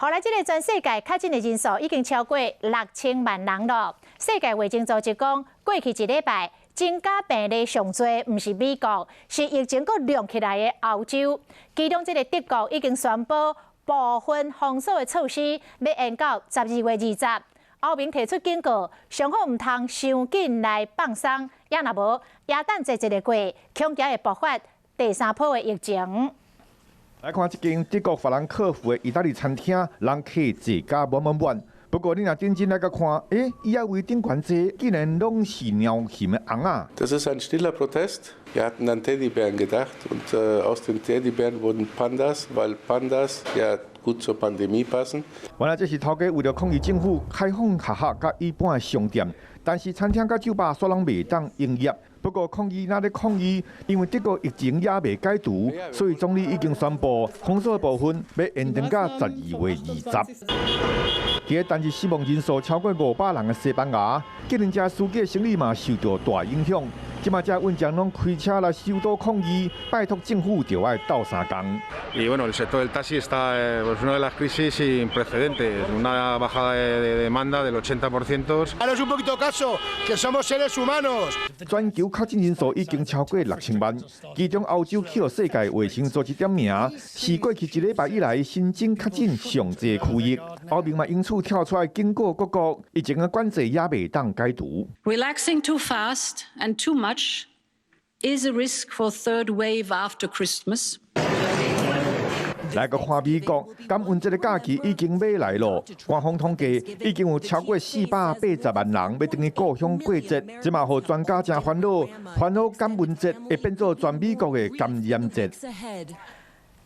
予來這个全世界確診的人數已經超過6000萬人囉。世界衛生組織講，過去一禮拜增加病例上濟，毋是美國，是疫情閣隆起來的歐洲。其中這个德國已經宣布部分封鎖的措施，欲延到12月20。歐盟提出警告，上好毋通傷緊來放鬆，抑若無，耶誕節一个過，恐驚會爆發第三波的疫情。來看這間德國法蘭克福的意大利餐廳，人客坐甲滿滿滿。不過你若認真來共看，欸，椅仔位頂懸坐，竟然攏是貓熊的尪仔。 Das ist ein stiller Protest. Wir hatten an Teddybären gedacht und aus den Teddybären wurden Pandas, weil Pandas ja gut zur Pandemie passen. 原來這是頭家為著抗議政府開放學校佮一般的商店，但是餐廳佮酒吧煞攏袂當營業。不過抗議若咧抗議，因為德國疫情猶未解除，所以總理已經宣布封鎖的部分欲延長到12月20。佇个單日死亡人數超過500人的西班牙，計程車司機的生理嘛受著大影響。這馬遮運將攏開車來首都抗議，拜託政府著愛鬥相共。 Y bueno, el sector del taxi está pues una de las crisis sin precedentes, una bajada de demanda del 80%. Hanos un poquito caso, que somos seres humanos。全球確診人數已經超過6000萬，其中歐洲去予世界衛生組織點名，是過去一禮拜以來新增確診上濟區域。歐盟嘛因此跳出來警告各國，疫情的管制猶袂當解除。 Relaxing too fast and too much is a risk for third wave after Christmas. 來閣看美國，感恩節的假期已經欲來囉。官方統計已經有超過480萬人欲轉去故鄉過節，這嘛予專家誠煩惱，煩惱感恩節會變做全美國的感染節。